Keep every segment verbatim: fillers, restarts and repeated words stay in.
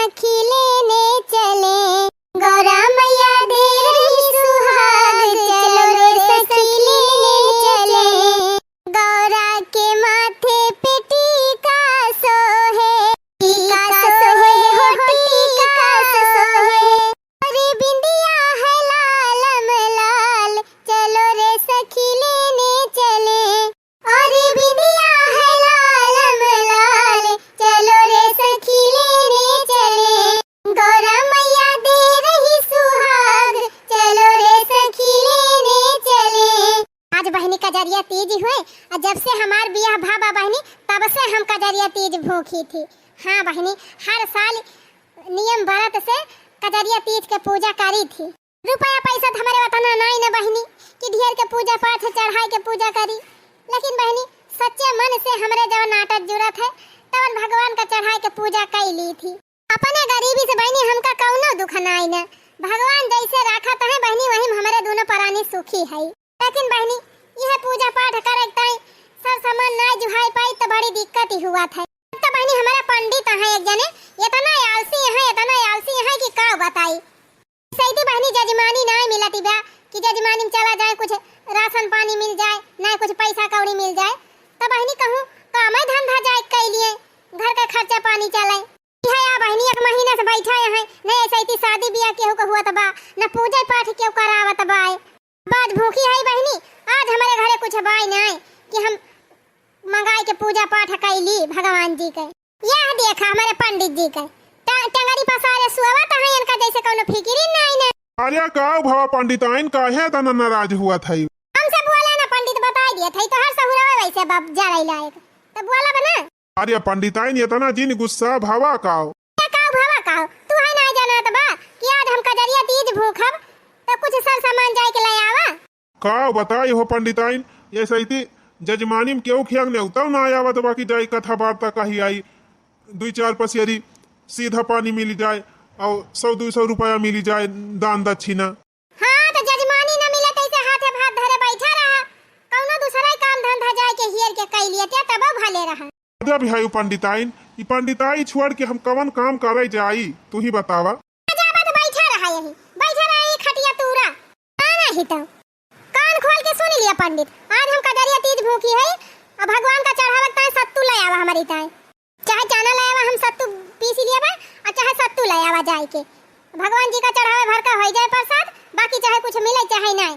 सखी लेने चले। गौरा मैया दे रही सुहाग, चलो रे सखी लेने चले। गौरा के माथे पे टीका सोहे, टीका सोहे हो, टीका सोहे। अरे बिंदिया है लालम लाल, चलो रे सखी लेने चले। अरे बिंदिया है लालम लाल, चलो रे सखी लेने चले। गौरा मैया दे रही सुहाग, चलो रे सखी लेने चले। आज बहिनी कजरिया तीज हुए, और जब से हमार बियाह भा बा बहिनी, तब से हम कजरिया तीज भूखी थी। हाँ बहिनी, हर साल नियम व्रत से कजरिया तीज के पूजा करी थी। रुपया पैसा त हमरे ओतना नाई न बहिनी कि ढेर के पूजा पाठ चढ़ाई के पूजा करी, लेकिन बहिनी सच्चे मन से हमरे जवन नाटक जुड़त है तवन भगवान का चढ़ाई के पूजा कई ली थी। अपने गरीबी से बहिनी हमका कौनो दुख नाई न, भगवान जैसे राखत है बहिनी वही में हमरे दोनों प्राणी सुखी है। लेकिन बहिनी यह पूजा पाठ करे ताई सर सामान नाई जुहाई पाई तो बड़ी दिक्कत ही हुआ था। तो बहिनी हमारा पंडित है एक जने, इतना आलसी है, इतना आलसी है कि का बताई। सैती बहिनी जजमानी नाय मिलती बा कि जजमानी में चला जाए, कुछ राशन पानी मिल जाए, नाय कुछ पैसा कौड़ी मिल जाए। तब बहिनी कहूँ कामे धंधा जाए कई लिए, घर का खर्चा पानी चले। इहे आ बहिनी एक महीना से बैठा है, न सैती शादी बियाह केहू का हुआ त बा, न पूजा पाठ केहू करावत बा। आज भूखी है बहिनी, आज हमारे घरे कुछ बाय नाय कि हम मंगाई के पूजा पाठ कैली भगवान जी के। यह देखा हमारे पंडित जी के ट-, टंगरी पसारे सुअवत है, इनका जैसे कौनो फिकिर ही नाई न। अरे का भवा पंडिताइन, काहे इतना नाराज हुआ था? हमसे बोले ना पंडित, बताई दिया था, तो हर सहुरवे वैसे बाप जराई लायक, तो बोला बना। अरे पंडिताइन, इतना जिन गुस्सा भवा काव। ए, काव भवा काव? तू है ना जानत बा कि आज हम कजरिया तीज भूखब, तो कुछ सर सामान जाए के ले आवा। काव बताई हो पंडिताइन, ये सैती जजमानी में केहू खियान नेवता ना आवत बा कि जाई कथा वार्ता कही आई, दुई चार पसेरी सीधा पानी मिली जाए और सौ दुई सौ रुपया मिली जाए दान दक्षिणा। हाँ, तो जजमानी न मिले तैसे हाथे भात धरे बैठा रहा, कौनो दूसरा ही काम धंधा जाए के हियर के कई लिए ते तबो भले रहा। अरे भाई पंडिताइन, ई पंडिताई छोड़ के हम कवन काम करे जाई, तू ही बतावा। जाबत बैठा रहा यही, बैठा रहा यही खटिया तूरा। आ नहीं तो कान खोल के सुन लिया पंडित, आज हम कजरिया तीज भूखी है, अब भगवान का चढ़ावत ताए सत्तू ले आवा हमारी ताए। चाहे चना ले आवा, हम सत्तू पीस लिया बा, और चाहे सत्तू ले आवा जाए के। भगवान जी का चढ़ावे भर का होई जाए प्रसाद, बाकी चाहे कुछ मिले चाहे नाय।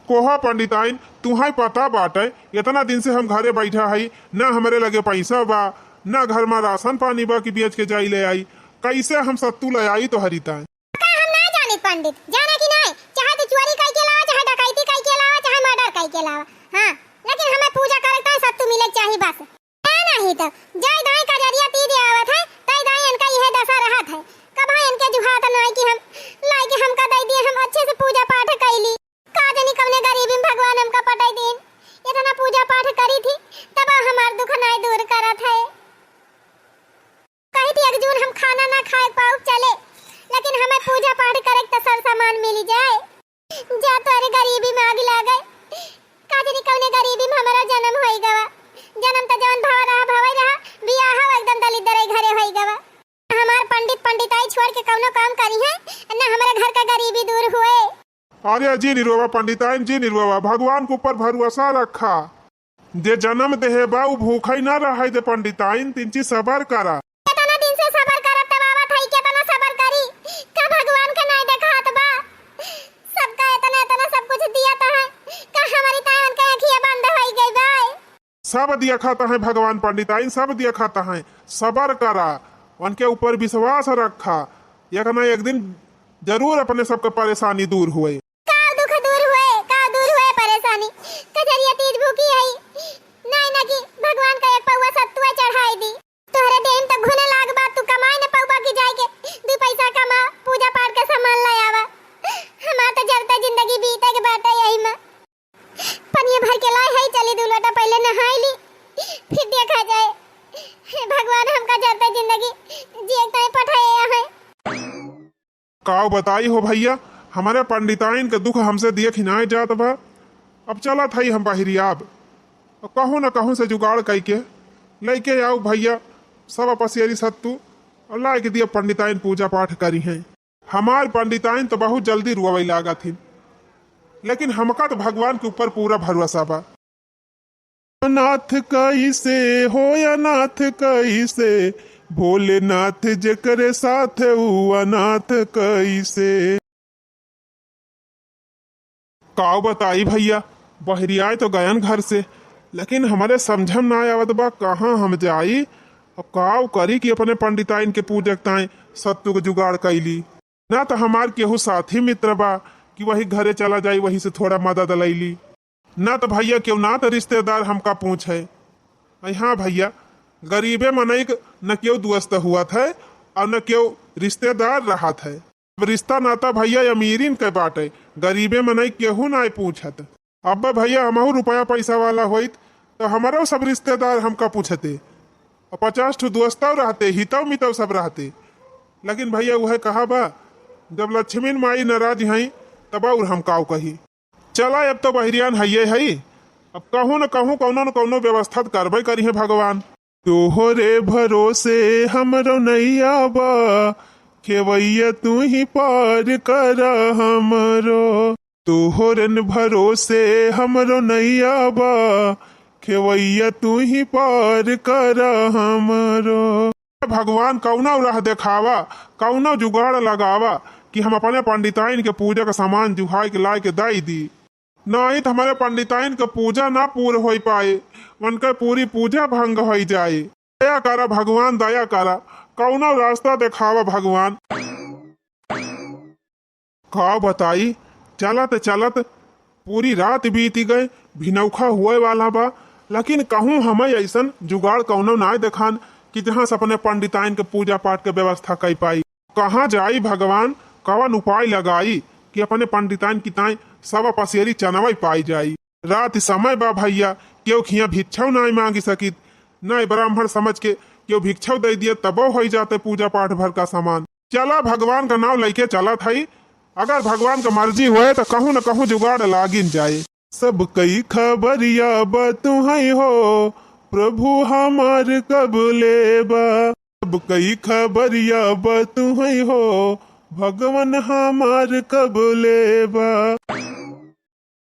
कोहा पंडिताइन, तुहाई पता बाटे, इतना दिन से हम घरे बैठा हई, ना हमरे लगे पैसा बा, ना घर में राशन पानी बा कि बेच के जाई ले आई। कैसे हम सत्तू ले आई तोहरी ताई? का हम ना जानित पंडित, जाना कि नाय? चाहे तू चोरी कई के लावा, चाहे डकैती कई के लावा, चाहे मर्डर कई के लावा, हाँ, लेकिन हमें पूजा करे ताई सत्तू मिले के चाही बस। ए नहीं तो, जय दाई कजरिया तीज आवत है, तय दाई इनका यह दशा रहत है। कब है इनके जुहात नाई कि हम लाई के हमका दे दिए, हम अच्छे से पूजा पाठ कैली। का जानी कवने गरीबी में भगवान हमका पटाई दीन। इतना पूजा पाठ करी थी, तब हमार दुख नाई दूर करत है। कही थी एक जून हम खाना ना खाए पाउब चले, लेकिन हमें पूजा पाठ करे त सर सामान मिली जाए। जा तोरे गरीबी में आग लागे। का जानी कौने गरीबी में हमारा जन्म होई गवा। जन्म त जवन भवा रहा, भवा रहा, बियाह हो एकदम दलिद्दर घरे होई गवा। हमार पंडित पंडिताई छोड़ के कौनो काम करी है, न हमारे घर का गरीबी दूर हुए। अरे जी निरोवा पंडिताइन जी निरोवा, भगवान के ऊपर भरोसा रखा। जे जन्म देहे बा, उ भूखा ही ना रहे दे पंडिताइन, तिंची सबर करा। इतना दिन से सबर करत तब आवत हई, कितना सबर करी? का भगवान के नाई देखात बा? सबका इतना, इतना सब कुछ दिया तो है, का हमारी ताई उनके अखिया बंद होई गई बा? सब दिया खाता है भगवान पंडिताइन, सब दिया खाता है। सबर करा, उनके ऊपर विश्वास रखा, एक ना एक दिन जरूर अपने सबके परेशानी दूर हुए। का दुख दूर हुए, का दूर हुए परेशानी। कजरिया तीज भूखी है, नाई ना कि भगवान का एक पौवा सत्तुआ चढ़ाई दी। तोहरे देह में तो घुने लाग बा, तू कमाए न पौबा कि जाए के दू पैसा कमा, पूजा पाठ के सामान ले आवा। हमार तो जलता जिंदगी बीते के बाटे यही में। पनिया भर के लाए है, चली दू लोटा पहले नहाई ली, फिर देखा जाए। हे भगवान, हमका जलता जिंदगी जिए के ताई पठाए है। काव बताई हो भैया, हमारे पंडिताइन के दुख हमसे देख ही नाय जात बा। अब चलत हई हम बहिरी आब, कहूँ न कहूँ से जुगाड़ कइके लइके आउ भैया, सब पसेरी सत्तू और लाइके दिया पंडिताइन पूजा पाठ करिहैं। हमार पंडिताइन तो बहुत जल्दी रोवै लागत हिन, लेकिन हमका तो भगवान के ऊपर पूरा भरोसा बा। अनाथ कैसे हो, अनाथ कैसे, भोलेनाथ जेकरे साथ ऊ अनाथ कैसे। काव बताई भइया, बहरियाए तो गयन घर से, लेकिन हमरे समझम ना आवत बा कहाँ हम जाई। अब काव करी कि अपने पंडिताइन के पूजक ताई सत्तू के जुगाड़ कैली। ना तो हमार केहू साथी मित्र बा कि वही घरे चला जाई, वही से थोड़ा मदद लैली। ना तो भइया केहू, ना तो रिश्तेदार हमका पूछे। अरे हाँ भइया, गरीबे मनई के न केहू दोस्त हुअत है और न केहू रिश्तेदार रहत है। अब रिश्ता नाता भइया अमीरिन के बाटे, गरीबे मनई केहू नाय पूछत। अब भइया हमहू रुपया पैसा वाला होइत तो हमरो सब रिश्तेदार हमका पूछते, और पचास ठो दोस्तव रहते, हितव मितव सब रहते। लेकिन भइया उहे कहा बा, जब लक्ष्मीन माई नाराज हई तब और हम काव कही। चला, अब तो बहरियान हइये हई, अब कहूँ न कहूँ कौनो न कौनो व्यवस्था त करबे करिहे भगवान। तोहरे भरोसे हमरो नैया बा, खेवैया तू ही पार करा हमरो। तोहरन भरोसे हमरो नैया बा, खेवैया तू ही पार करा हमरो। भगवान कौनो राह देखावा, कौनो जुगाड़ लगावा कि हम अपने पंडिताइन के पूजा का सामान जुहाई के लाए के दई दी। नाहीं त हमरे पंडिताइन के पूजा ना पूर होई पाए, उनके पूरी पूजा भंग होई जाए। दया करा भगवान, दया करा, कौनो रास्ता देखावा भगवान। का बताई, चलत चलत पूरी रात बीती गए, भिनौखा हुए वाला बा, लेकिन कहूँ हमें ऐसन जुगाड़ कौनो नाय देखान कि जहाँ से अपने पंडिताइन के पूजा पाठ के व्यवस्था कई पाई। कहाँ जाई भगवान, कवन उपाय लगाई कि अपने पंडिताइन की ताई सवा पसेरी चनवई पाई जाई। रात समय बा भइया, केहू खिया भिक्षाऊ नाय मांगी सकित, नाय ब्राह्मण समझ के केहू भिक्षाऊ दे दिए तबो होई जाते पूजा पाठ भर का सामान। चला, भगवान का नाव लइके चलत हई। अगर भगवान का मर्जी होए त कहूँ न कहूँ जुगाड़ लागिन जाए। सब कई खबरिया बा तुहई हो, प्रभु हमार कब लेबा। सब कई खबरिया बा तुहई हो, भगवान हमार कब लेबा।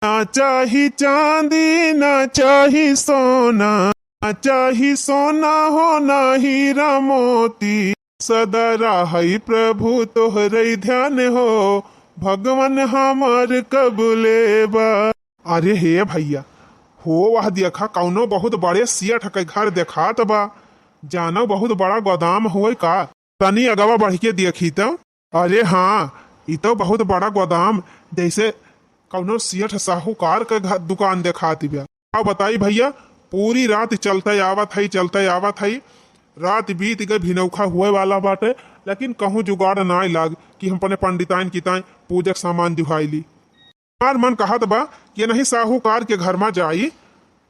ना चाही चांदी, ना चाही सोना, ना चाही सोना हो, ना हीरा मोती। सदा रहई प्रभु तोहरई ध्यान हो, भगवान हमार कब लेबा। अरे हे भइया, हो वह देखा, कौनो बहुत बड़े सेठ के घर देखात बा। जानो बहुत बड़ा गोदाम होए का? तनी अगवा बढ़ के देखी त। अरे हाँ, ई तो बहुत बड़ा गोदाम, जैसे कौनो सेठ साहूकार के घर, दुकान देखात बा। का बताई भइया, पूरी रात चलते आवत हई, चलते आवत हई, रात बीत गए, भिनौखा हुए वाला बाटे, लेकिन कहूँ जुगाड़ नाय लाग कि हम अपने पंडिताइन की ताई पूजक सामान जुहाई ली। हमार मन कहत बा कि नहीं साहूकार के घर मा जाई,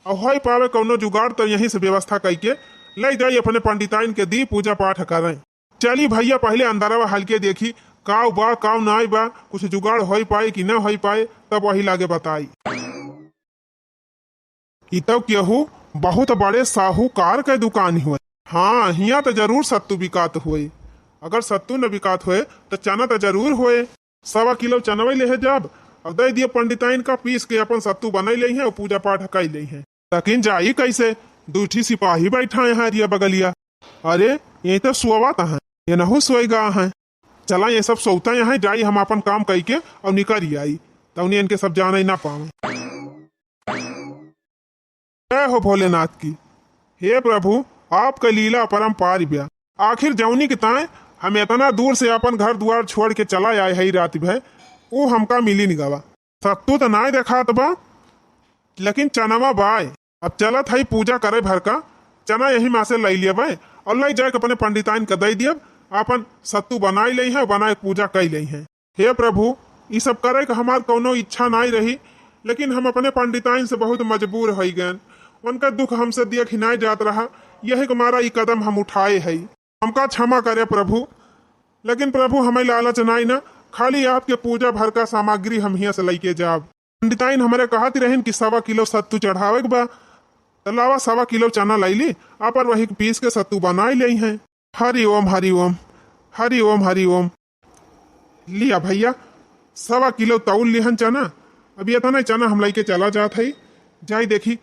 और होई पावे कौनो जुगाड़ तो यहीं से व्यवस्था कई के ले जाई, अपने पंडिताइन के दी, पूजा पाठ करें। चली भइया, पहले अंदरवा हल्के देखी, काव बा, काव नाय बा, कुछ जुगाड़ होई पाए कि न होई पाए, तब वही लागे बताई। ई तो केहू बहुत बड़े साहूकार के दुकान होए। हाँ, हियाँ तो जरूर सत्तू बिकात होए। अगर सत्तू न बिकात होए, तो चना तो जरूर होए। सवा किलो चनवई लेहे जाब, अब दे दिए पंडिताइन का, पीस के अपन सत्तू बनाई लेइहें और पूजा पाठ कई लेइहें। लेकिन जाई कैसे? दू ठी सिपाही बैठा है हरिया बगलिया। अरे, ये तो सोवत हैं, ये नहु सोएगा हैं। चला, ये सब सोवता हैं, जाई हम अपन काम कई के और निकल आई, तौनी इनके सब जाने ना पावे। जय हो भोलेनाथ की। हे प्रभु, आपका लीला अपरंपार बा। आखिर जौनी के ताए हम इतना दूर से अपन घर दुआर छोड़ के चला आए हई रात भर, ऊ हमका मिली निगावा। सत्तू तो नाय देखात बा, लेकिन चनवा बाय। अब चलत हई पूजा करे भर का, चना यही मा से लई लेबे और लई जाए के अपने पंडिताइन के दई दियब, आपन सत्तू बनाई लेइहें, बनाए के पूजा कई लेइहें। हे प्रभु, ई सब करे के हमार कौनो इच्छा नाय रही, लेकिन हम अपने पंडिताइन से बहुत मजबूर होई गएन। उनका दुख हमसे देख ही नाय जात रहा, यही के मारा ई कदम हम उठाए हई। हमका क्षमा करे प्रभु, लेकिन प्रभु हमें लालच नाय ना, खाली आपके पूजा भर का सामग्री हम हियाँ से लइके जाब। पंडिताइन हमरे कहत रहिन कि सवा किलो सत्तू चढ़ावे के बा, त लावा सवा किलो चना लैली, आप और वही पीस के सत्तू बनाई लेइहें। हरि ओम, हरि ओम। हरि ओम, हरि ओम। लिया भइया, सवा किलो तौल लिहन चना। अब एतना चना हम लइके चला जात हई। जाई देखी,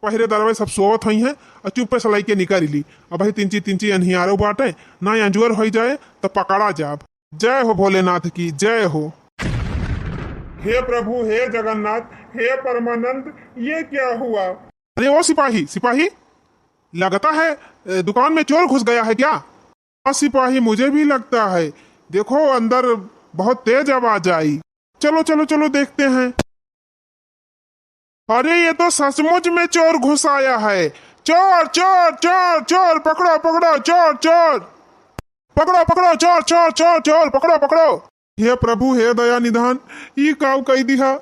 पहिरेदारवा सब सोवत होइहैं अउर चुप्पे से लइके निकरि ली। अबहीं तिनची तिनची अन्हियारो बाटे, ना अंजुअर होइ जाए त पकड़ा जाब। जय हो भोलेनाथ की, जय हो। हे प्रभु, हे जगन्नाथ, हे परमानंद, ये क्या हुआ? अरे ओ सिपाही, सिपाही, लगता है, ए, दुकान में चोर घुस गया है क्या? हाँ सिपाही, मुझे भी लगता है। देखो, अंदर बहुत तेज आवाज आई। चलो, चलो, चलो, देखते हैं। अरे, ये तो सचमुच में चोर घुस आया है। चोर, चोर, चोर, चोर, पकड़ो, पकड़ो, चोर, चोर। पकड़ो, पकड़ो, चोर, चोर, चोर, चोर, पकड़ो, पकड़ो। हे प्रभु, हे दया निधान, ई काउ कई दिहा।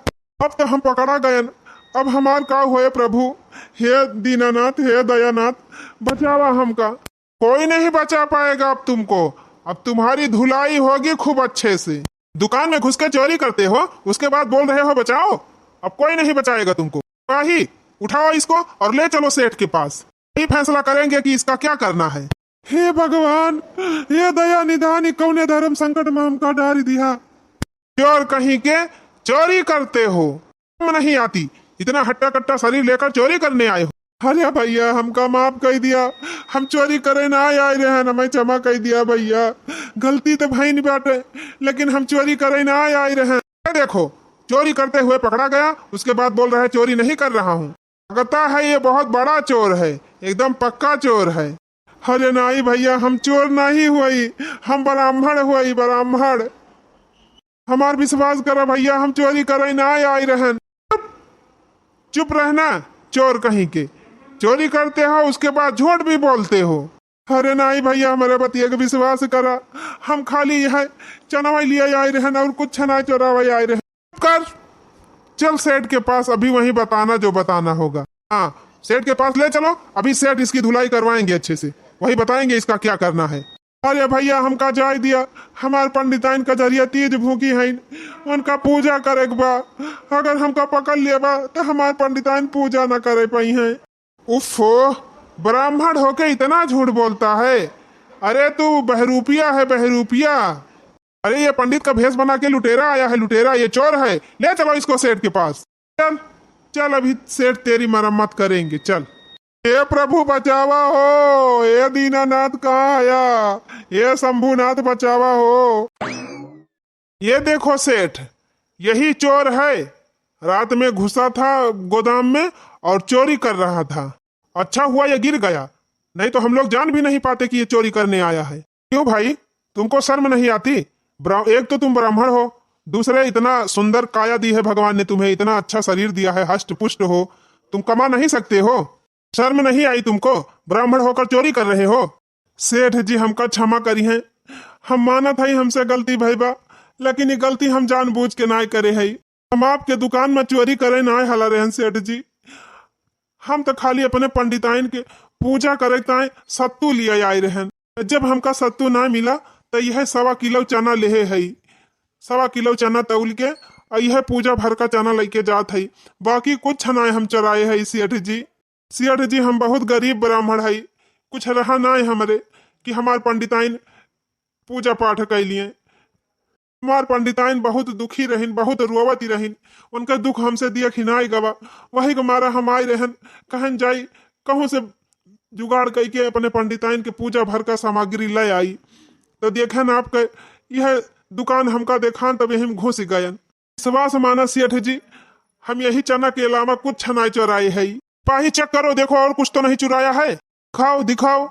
अब तो हम पकड़ा गयन, अब हमार का होए प्रभु? हे दीनानाथ, हे दयानाथ, बचावा हमका। कोई नहीं बचा पाएगा अब तुमको, अब तुम्हारी धुलाई होगी खूब अच्छे से। दुकान में घुस के चोरी करते हो, उसके बाद बोल रहे हो बचाओ, अब कोई नहीं बचाएगा तुमको। सिपाही, उठाओ इसको और ले चलो सेठ के पास, वही फैसला करेंगे कि इसका क्या करना है। हे भगवान, हे दया निधान, ई कौने धर्म संकट में हमका डारी दिहा। चोर कहीं के, चोरी करते हो, शर्म नहीं आती? इतना हट्टा कट्टा शरीर लेकर चोरी करने आए हो। अरे भइया, हमका माफ कइ दिया, हम चोरी करे ना आए रहन, हमें क्षमा कइ दिया भइया, गलती तो भई नहीं बाटे, लेकिन हम चोरी करे ना आए रहन। ये देखो, चोरी करते हुए पकड़ा गया, उसके बाद बोल रहा है चोरी नहीं कर रहा हूँ। लगता है ये बहुत बड़ा चोर है, एकदम पक्का चोर है। अरे नाई भइया, हम चोर नहीं हुई, हम ब्राह्मण हुई, ब्राह्मण। हमार विश्वास करा भइया, हम चोरी करे ना आई रहन। चुप, चुप रहना, चोर कहीं के। चोरी करते हो, उसके बाद झूठ भी बोलते हो। अरे नाई भइया, हमरे बतिया के विश्वास करा, हम खाली यह चनवा लिए आई रहन और कुछ ना चोरावे आई रहन। कर, चल सेठ के पास, अभी वहीं बताना जो बताना होगा। हाँ, सेठ के पास ले चलो, अभी सेठ इसकी धुलाई करवाएंगे अच्छे से, वही बताएंगे इसका क्या करना है। अरे भइया, हमका जाए दिया, हमार पंडिताइन कजरिया तीज भूखी हईन, उनका पूजा करे के बा। अगर हमका पकड़ लेबा तो हमार पंडिताइन पूजा न करे पइहैं। उफ़्फ़ो, ब्राह्मण होके इतना झूठ बोलता है। अरे तू बहरूपिया है, बहरूपिया। अरे ये पंडित का भेष बना के लुटेरा आया है, लुटेरा, ये चोर है। ले चलो इसको सेठ के पास। चल, चल अभी सेठ तेरी मरम्मत करेंगे, चल। हे प्रभु बचावा हो, हे दीनानाथ कहाँ आया, हे शंभुनाथ बचावा हो। ये देखो सेठ, यही चोर है, रात में घुसा था गोदाम में और चोरी कर रहा था। अच्छा हुआ ये गिर गया, नहीं तो हम लोग जान भी नहीं पाते कि ये चोरी करने आया है। क्यों भाई, तुमको शर्म नहीं आती? ब्रा-, एक तो तुम ब्राह्मण हो, दूसरे इतना सुंदर काया दी है भगवान ने तुम्हें, इतना अच्छा शरीर दिया है, हष्ट पुष्ट हो, तुम कमा नहीं सकते हो? शर्म नहीं आई तुमको? ब्राह्मण होकर चोरी कर रहे हो? सेठ जी, हमका क्षमा करिहैं, हम मानत हई हमसे गलती भई बा, लेकिन ये गलती हम जानबूझ के नाय करे हई। हम आपके दुकान में चोरी करे नाय हला रहन सेठ जी, हम तो खाली अपने पंडिताइन के पूजा करे ताए सत्तू लिए आए रहन। जब हमका सत्तू ना मिला तो यह सवा किलो चना लेहे हई, सवा किलो चना तौल के और यह पूजा भर का चना लेके जात हई, बाकी कुछ नाय हम चोराए हई सेठ जी। सेठ जी, हम बहुत गरीब ब्राह्मण हई, कुछ रहा नाय हमरे कि हमार पंडिताइन पूजा पाठ कैलिए। हमार पंडिताइन बहुत दुखी रहिन, बहुत रोवती रहिन, उनका दुख हमसे दिया खिनाई गवा। वही के मारा हम आए रहन, कहन जाई कहूँ से जुगाड़ कई के अपने पंडिताइन के पूजा भर का सामग्री ले आई। तो देखन आपके यह दुकान हमका देखान, तब यही में घुस गयन। विश्वास माना सेठ जी, हम यही चना के अलावा कुछ नाय चोराए हई। पाही चेक करो, देखो और कुछ तो नहीं चुराया है, दिखाओ, दिखाओ।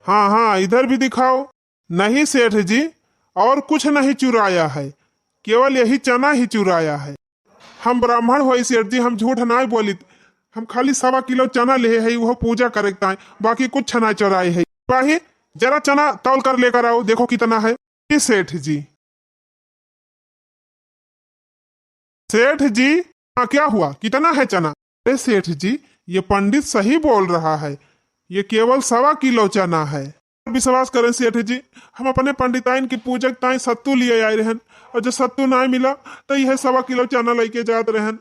हाँ, हाँ, इधर भी दिखाओ। नहीं सेठ जी, और कुछ नहीं चुराया है, केवल यही चना ही चुराया है। हम ब्राह्मण होई सेठ जी, हम झूठ नाय बोलित, हम खाली सवा किलो चना लेहे हई, वो पूजा करे ताए, बाकी कुछ नाय चोराए हई। पाही, जरा चना तौल कर लेकर आओ, देखो कितना है। जी सेठ जी। सेठ जी, हाँ, क्या हुआ? कितना है चना? अरे सेठ जी, ये पंडित सही बोल रहा है, ये केवल सवा किलो चना है। विश्वास करें सेठ जी, हम अपने पंडिताइन की पूजा के ताई सत्तू लिए आए रहन, और जब सत्तू नाय मिला, तो यह सवा किलो चना लेके जात रहन।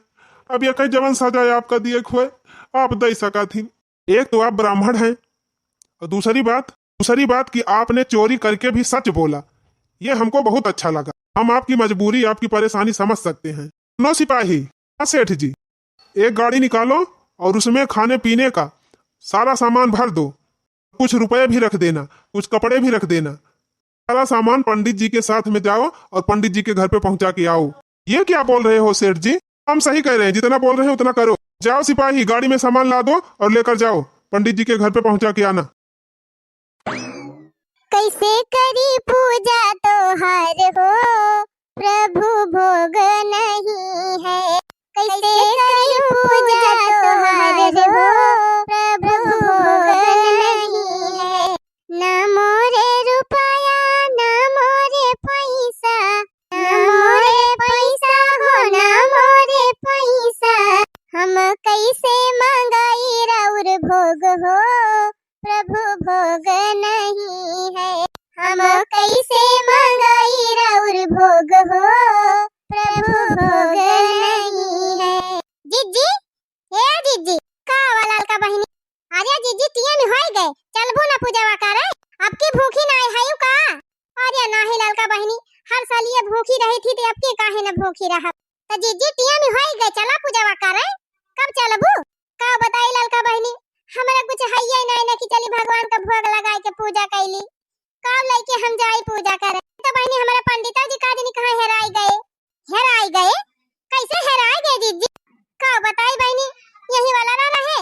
अब ये कहीं जवन सजा आपका दिए के होए, आप दे सकत ही। एक तो आप ब्राह्मण हैं, और दूसरी बात, दूसरी बात कि आपने चोरी करके भी सच बोला, ये हमको बहुत अच्छा लगा। हम आपकी मजबूरी, आपकी परेशानी समझ सकते हैं। सुनो सिपाही, हाँ सेठ जी, एक गाड़ी निकालो और उसमें खाने पीने का सारा सामान भर दो। कुछ रुपए भी रख देना, कुछ कपड़े भी रख देना। सारा सामान पंडित जी के साथ में जाओ और पंडित जी के घर पे पहुंचा के आओ। ये क्या बोल रहे हो सेठ जी? हम सही कह रहे हैं, जितना बोल रहे हैं उतना करो। जाओ सिपाही, गाड़ी में सामान ला दो और लेकर जाओ, पंडित जी के घर पे पहुंचा के आना। कैसे करी पूजा तोहार हो, प्रभु भोग नहीं है। कैसे करी पूजा तोहार हो, प्रभु भोग नहीं है। ना मोरे रुपया, ना मोरे पैसा, ना मोरे पैसा हो, ना मोरे पैसा। हम कैसे मंगाई राउर भोग हो, प्रभु भोग नहीं है। हम कैसे मंगाई राउर भोग हो, प्रभु भोग नहीं है। जिज्जी, हे जिज्जी, का हुआ ललका बहिनी? अरे जिज्जी, टियम होइ गए, चलबू ना पूजवा करे? अब की भूखी नाई हयू का? अरे नाही ललका बहिनी, हर साल ये भूखी रही थी, तो अब की काहे न भूखी रहब? तो जिज्जी, टियम होइ गए, चला पूजवा करे। कब चलबू? का बताई ललका बहिनी, हमरा कुछ हइये नाई न कि चली भगवान का भोग लगाए के पूजा कैली। का लइके हम जाई पूजा करे? तो बहिनी, हमारे पंडिता जी का जनी कहाँ हेराई गए? हेराई गए? कैसे हेराई गए जिज्जी? का बताई बहिनी, यही वाला ना रहे।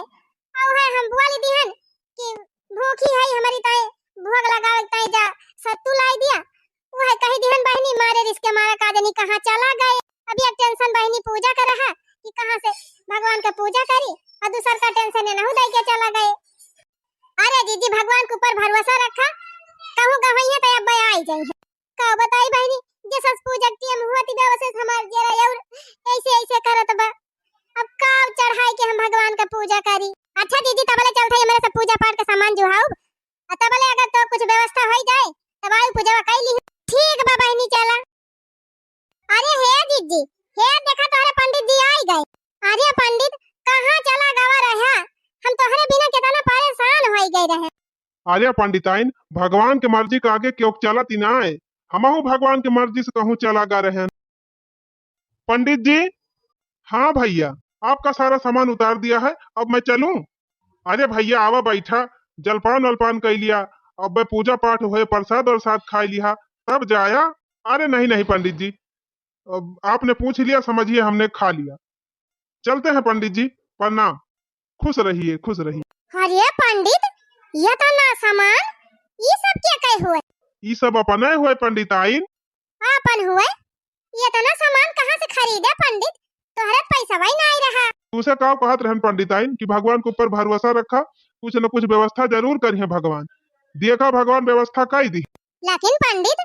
और है हम बोल दिहन कि भूखी है हमारी ताई, भोग लगावे के ताई जा सत्तू लाई दिया। वो है कही दिहन बहिनी, मारे रिस के मारे का जनी कहाँ चला गए। अभी एक टेंशन बहिनी पूजा का रहा कि कहाँ से भगवान का पूजा करी, और दूसर का टेंशन ये नहु दे के चला गए। अरे जिज्जी, भगवान के ऊपर भरोसा रखा, कहूँ गवैया तो अब आई जाई है। का बताई बहिनी, जे सस पूजा के टियम हुआ थी, वैसे हमार जरा और ऐसे ऐसे करत बा। अब का चढ़ाई के हम भगवान का पूजा करी? अच्छा जिज्जी, तबले चलत है, मेरे सब पूजा पाठ का सामान जुहाउब, आ तबले अगर तो कुछ व्यवस्था हो जाए, तब आयु पूजवा कर ली। ठीक बा बहिनी, चला। अरे हे जिज्जी, हे देखा तोहरे पंडित जी आई गए। अरे पंडित, कहाँ चला गवा रहा? हम तोहरे बिना कितना परेशान हो गए रहे। अरे पंडिताइन, भगवान के मर्जी के आगे केहू चलत ही ना है। हमहू भगवान के मर्जी से कहूँ चला गा रहे। पंडित जी, हाँ भैया, आपका सारा सामान उतार दिया है, अब मैं चलूं? अरे भैया, आवा बैठा, जलपान वलपान कर लिया, अब मैं पूजा पाठ हुए, प्रसाद वरसाद खा लिया, तब जाया। अरे नहीं नहीं पंडित जी, अब आपने पूछ लिया, समझिए हमने खा लिया। चलते हैं पंडित जी, प्रणाम। खुश रहिए, खुश रहिए। अरे पंडित, ये तो ना सामान, ये सब क्या कहे हुए? ई सब अपने हुए पंडिताइन। अपन हुए? ये इतना सामान कहाँ से खरीदे पंडित? तोहरे पैसा वही नहीं रहा। तुसे का कहत रहन पंडिताइन कि भगवान के ऊपर भरोसा रखा, कुछ न कुछ व्यवस्था जरूर करिहे भगवान। देखा भगवान व्यवस्था कई दी। लेकिन पंडित,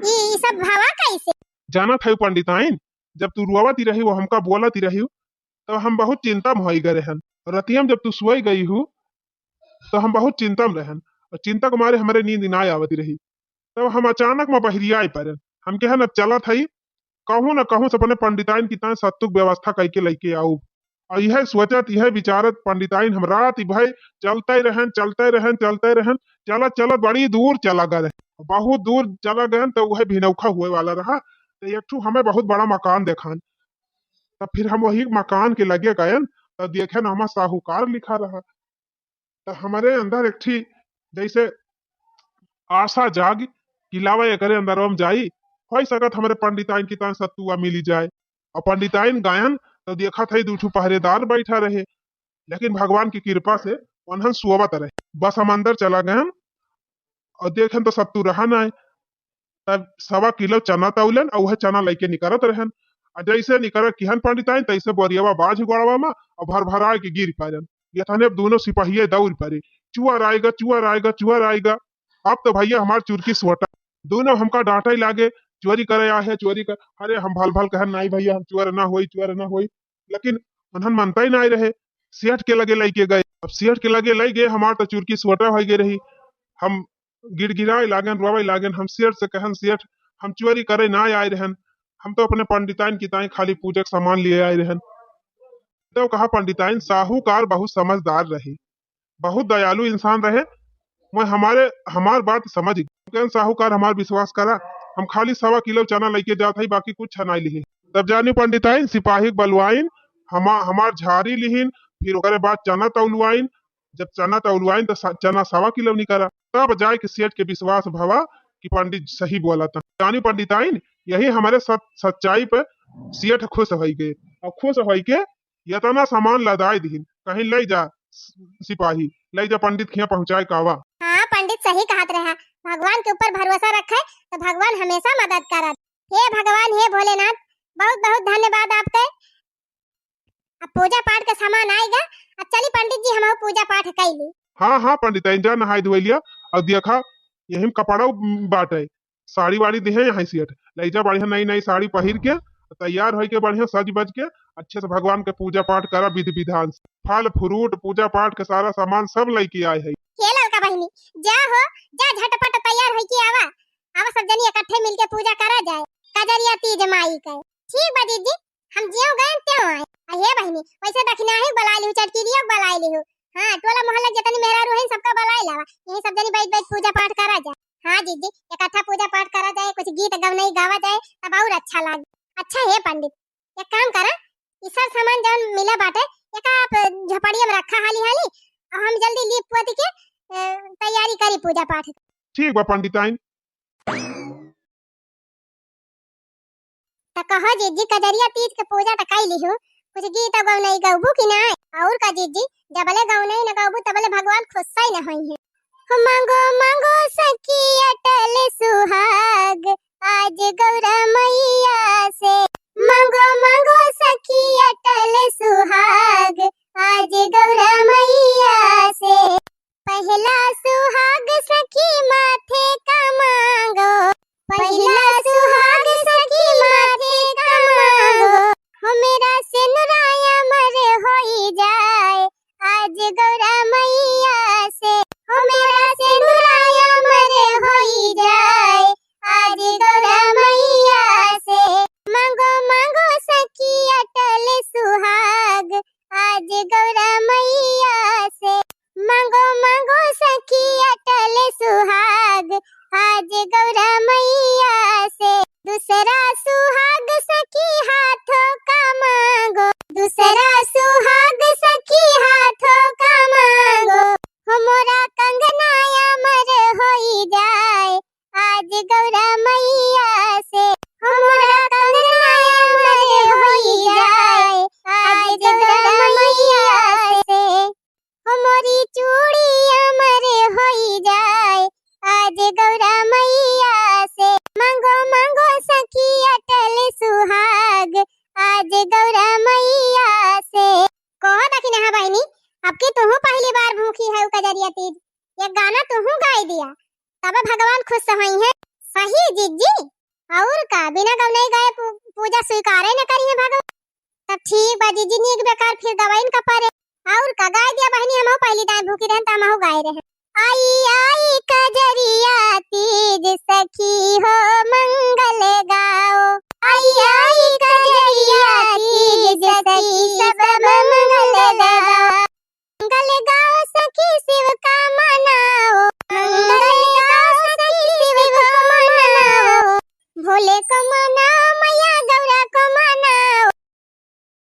ई, ई सब भवा कैसे? जानत है पंडिताइन, जब तू रोवत ही रही हो, हमका बोलत ही रही हो, तो हम बहुत चिंता में होई गए रहन। रतिया में जब तू सोई गई हो, तो हम बहुत चिंता में रहन, और चिंता के मारे हमारे नींद ना आवत रही। तब हम अचानक में बहरिया पड़न। हम कहन, अब चलत हई, कहूँ न कहूँ से अपने पंडिताइन की ताईं सत्तुक व्यवस्था करके लेके आऊ। और यह सोचत, यह विचारत पंडिताइन हम रात भर चलते रहन, चलते रहन, चलते रहन, चलत चलत बड़ी दूर चला गए रहे। बहुत दूर चला गए तो वह भिनौखा हुए वाला रहा। तो एक ठू हमें बहुत बड़ा मकान देखान। तब फिर हम वही मकान के लगे गए, तब देखे ना हमार साहूकार लिखा रहा। तो हमारे अंदर एक ठी जैसे आशा जाग कि लावा एकरे अंदर हम जाई, हो सकत हमारे पंडिताइन की ताईं सत्तुआ मिली जाए। और पंडिताइन गायन तो देखत है दू ठू पहरेदार बैठा रहे, लेकिन भगवान की कृपा से उन्हन सोवत रहे। बस हम अंदर चला गए और देखें तो सत्तू रहा ना है। तब सवा किलो चना तौलन और वह चना लेके निकरत रहन। और जैसे निकरत किहन पंडिताइन, तैसे बोरियावा बाझ गोड़वा में और भर भरा के गिर पड़न। ये तने अब दोनों सिपहिये दौड़ पड़े, चुअर आएगा, चुअर आएगा, चुअर आएगा। अब तो भैया हमार चुरकी सोटा, दोनों हमका डांटे लागे, चोरी करे आहे, चोरी कर। अरे हम भल भल कहन, नहीं भैया, हम चोर ना होई, चोर ना होई। लेकिन उन्हन मनता ही नहीं रहे। सेठ के लगे लेके गए। अब सेठ के लगे ले गए, हमार तो चुरकी सोटा हो गए रही। हम गिड़गिड़ाए लागन, रोवे लागन। हम सेठ से कहन, सेठ, हम चोरी करे ना आए रहन, हम तो अपने पंडिताइन की ताईं खाली पूजा के सामान लिए आए रहन। तो कहा पंडिताइन, साहूकार बहुत समझदार रहे, बहुत दयालु इंसान रहे। मैं हमारे, हमार बात समझ गए। कहन, "साहूकार, हमार विश्वास करा, हम खाली सवा किलो चना लइके जात हई, बाकी कुछ नाई लिही।" तब जानी पंडिताइन, सिपाही के बलवाइन, हमा-, हमार झारी लिहिन, फिर ओकरे बाद चना तौलवाइन। जब चना तौलवाइन, त स-, चना सवा किलो निकला। तब जाए के सेठ के विश्वास भवा कि पंडित सही बोला था। जानी पंडिताइन, यही हमारे सच-, सच्चाई पे सेठ खुश होई गए। और खुश होई के इतना सामान लदाई दिहिन, कहीं, "ले जा सिपाही, ले जा पंडित खिया पहुँचाए कावा।" हाँ, पंडित सही कहत रहा, भगवान के ऊपर भरोसा रखे तो भगवान हमेशा मदद करत। हे भगवान, हे भोलेनाथ, बहुत बहुत धन्यवाद आपके। अब पूजा पाठ के सामान आएगा, अब चली पंडित जी, हम पूजा पाठ कैली। हाँ, हाँ पंडिताइन, जा नहाई धोई लिया। और देखा, यही में कपड़ा बाटे, साड़ी वाड़ी दिहे यहाँ सेठ, ले जा बढ़िया नई नई साड़ी पहिर के, तैयार होई के बढ़िया सज बज के अच्छे से भगवान के पूजा पाठ करा विधि विधान से। फल फ्रूट, पूजा पाठ के सारा सामान सब लइके आए है। हे ललका बहिनी, जा हो, जा झटपट तैयार होई के आवा, आवा सब जनी इकट्ठे मिलके पूजा करा जाए कजरिया तीज माई के। ठीक बा जीजी, हम जेव गए तेव आए। आ हे बहिनी, वैसे दखिनाही बलाई लिहू, चटकिरियो बलाई लिहू। हाँ, टोला मोहल्ला जितनी मेहरारू हैं सबका बलाई लावा, यही सब जनी बैठ बैठ पूजा पाठ करा जाए। हाँ जीजी, इकट्ठा पूजा पाठ करा जाए, कुछ गीत गवनई गावा जाए, तब और अच्छा लागे। अच्छा हे पंडित, एक काम करा, ई सब सामान जौन मिला बाटे, एका आप झोपड़िया में रखा हाली हाली, और हम जल्दी लीप पोत के, ए, तैयारी करी पूजा पाठ। ठीक बा पंडिताइन। त कहो जीजी, कजरिया तीज के पूजा त कई लिहू, कुछ गीत गवनई गौबू कि नाय? और का जीजी, जबले गवनई न गौबू तबले भगवान खुश ही न होई है। हो मांगो मांगो सखी अटल सुहाग, आज गौरा मैया से। मांगो मांगो सखी अटल सुहाग, आज गौरा मैया से। पहला सुहाग सखी माथे का मांगो, पहला सुहाग सखी माथे का मांगो। हो मेरा सेनुरा अमर होई जाए, आज गौरा मैया से। हो मेरा सेनुरा अमर होई जाए, आज गौरा मैया से। मांगो मांगो सखी अटल सुहाग, आज गौरा मैया से। मांगो मांगो सखी अटल सुहाग, आज गौरा मैया से। दूसरा सुहाग सखी हाथों का मांगो, दूसरा सुहाग सखी हाथों का मांगो। हो मोरा कंगना अमर होई जाए, आज गौरा मैया से। हो मोरा कंगना अमर होई जाए, आज गौरा मैया से। हो मोरी चूड़ी अमर होई जाए, आज गौरा मैया से। मांगो मांगो सखी अटल सुहाग, आज गौरा मैया से। कहो दखिनहा बहिनी, अब की तुहू पहली बार भूखी है कजरिया तीज, एक गाना तुहू गाई दिया, तब भगवान खुश होई हैं। सही जीजी, और का, बिना गवनई गाए पू-, पूजा स्वीकारे न करी है भगवान। तब ठीक बा जीजी, नीक बेकार फिर गवाइन का परे। और का, गाय दिया बहिनी, हमहू पहली दाएं भूखी रहन त हमहू गाए रहन। आई आई कजरिया तीज सखी हो मंगल गाओ। आई आई कजरिया तीज सखी सब